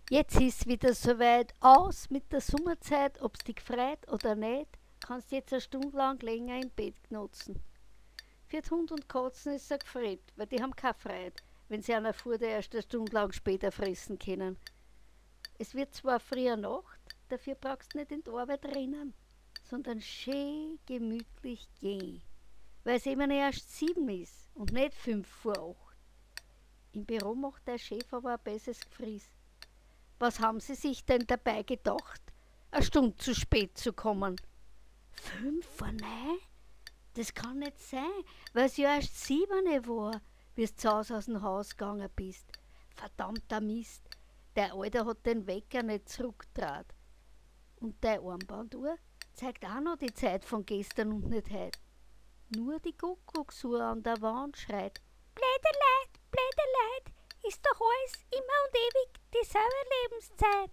Jetzt ist wieder soweit, aus mit der Sommerzeit, ob's dich freut oder nicht, kannst jetzt eine Stunde lang länger im Bett gnotzen. Für die Hund und Katzen ist es gefreut, weil die haben keine Freude, wenn sie einer Futter erst eine Stunde lang später fressen können. Es wird zwar früher Nacht, dafür brauchst du nicht in die Arbeit rennen, sondern schön gemütlich gehen, weil es eben erst 7 ist und nicht 7:55. Im Büro macht der Chef aber ein besseres Gefries. Was haben Sie sich denn dabei gedacht, eine Stunde zu spät zu kommen? 8:55? Das kann nicht sein, weil's ja erst 7 war, wie's zu Hause aus dem Haus gegangen bist. Verdammter Mist, der Alter hat den Wecker nicht zurückgedraht. Und deine Armbanduhr zeigt auch noch die Zeit von gestern und nicht heut. Nur die Kuckucksuhr an der Wand schreit: Blöde Leid, blöde Leid, ist doch alles immer und ewig dieselbe Lebenszeit.